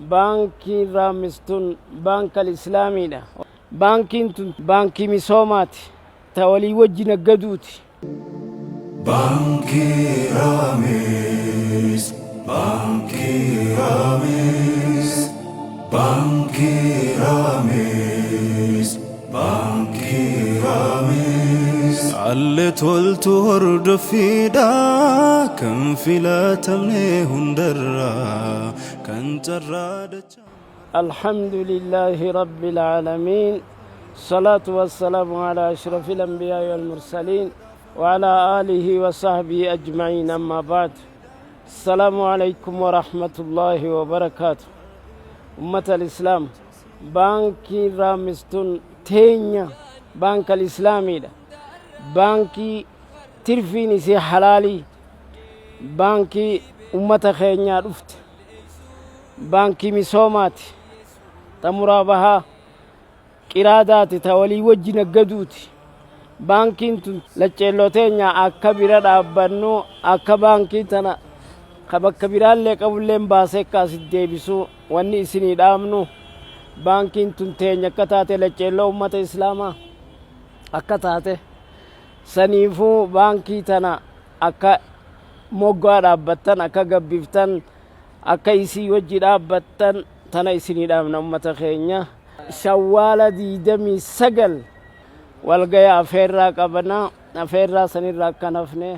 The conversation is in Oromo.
Baankiin Raammis tun baankal Islaamiidha. Baankiin tun baankii misoomaati. Ta walii wajji naggaduuti. Baankii Raamis, Baankii Raamis, Baankii Raamis, Baankii Raamis. Haalli toltu hordoffiidha kan filatamne hundarraa kan carraa dachaa. الحمد لله رب العالمين، الصلاة والسلام على أشرف الأنبياء والمرسلين وعلى آله وصحبه أجمعين، أما بعد، السلام عليكم ورحمة الله وبركاته. أمة الإسلام، بانكي رامستون تينيا بانك الإسلامي ده بانكي ترفيني سي حلالي بانكي أمة خينيا رفت baankii misoomaati, ta muraabahaa qiraadaati, ta walii wajji naggaduuti. Baankiin tun lacceelloo teenya akka bira dhaabbannu, akka baankii tana ka bakka biraallee qabulleen baasee akka asit deebisu wanni isinii dhaamnu, baankiin tun teenya akka taate, lacceelloo ummata islaamaa akka taate, saniifuu baankii tana akka moggaa dhaabbattan, akka gabbiftan, akka isii wajji dhaabbattan tana isinii dhaamna. Ummata keenya, Shawwaala 29 walgaya afeerraa qabana, afeerraa sanirraa akka nafne.